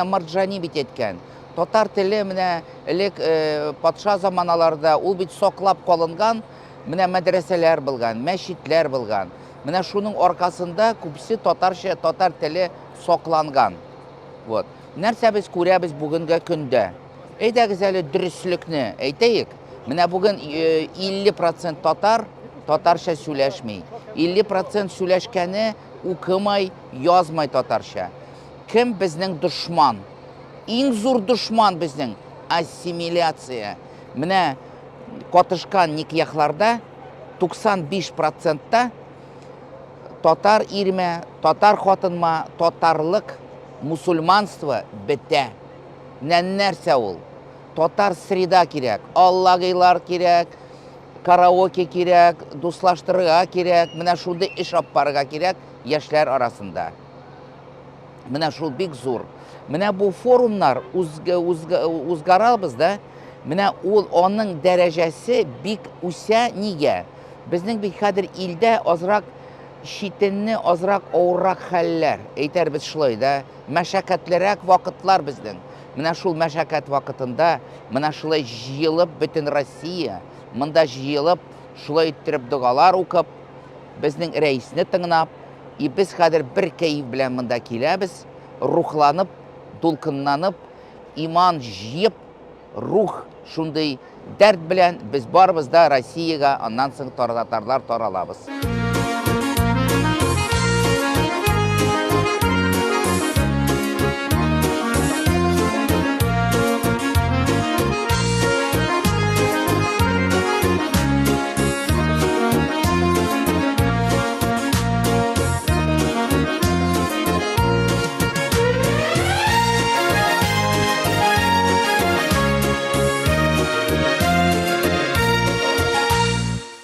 Менә Марджани бит әйткән. Татар теле менә элек э, патша заманаларда ул бит саклап калынган, менә мәдрәсәләр булган, мәчетләр булган. Менә шуның аркасында күбесе татарча, татар теле сакланган. Вот. Нәрсә без күрәбез бүгенге көндә? Әйдәгез әле дөреслекне әйтәек. Менә бүген 50% татар татарча сөйләшми. 50% сөйләшкәне укымай, язмай татарча. Кем безнең дошман? Иң зур дошман безнең ассимиляция. Менә катышкан никяхларда 95%-та татар ирмә, татар хатынма, татарлык, мусульманство бетә. Менә нәрсә ул? Татар среда кирәк, аллагыйлар кирәк, караоке кирәк, дуслаштырырга кирәк, менә шундый эш алып барырга кирәк яшьләр арасында. Менә шул бик зур. Менә бу форумнар узгарабыз да, менә ул аның дәрәҗәсе бик үсә нигә? Безнең бит хәзер илдә азрак читенне, азрак авыррак хәлләр, әйтәрбез шулай да, мәшәкатьлерәк вакытлар безнең. Менә шул мәшәкать вакытында, менә шулай җыелып бөтен Россия, монда җыелып, шулай иттереп догалар укып, безнең рәисне тыңлап, и без хәзер бер кәеф белән монда киләбез, рухланып, дулкынланып, иман җыеп, рух шундый дәрт белән без барыбыз да Россиягә, аннан соң татарлар таралабыз.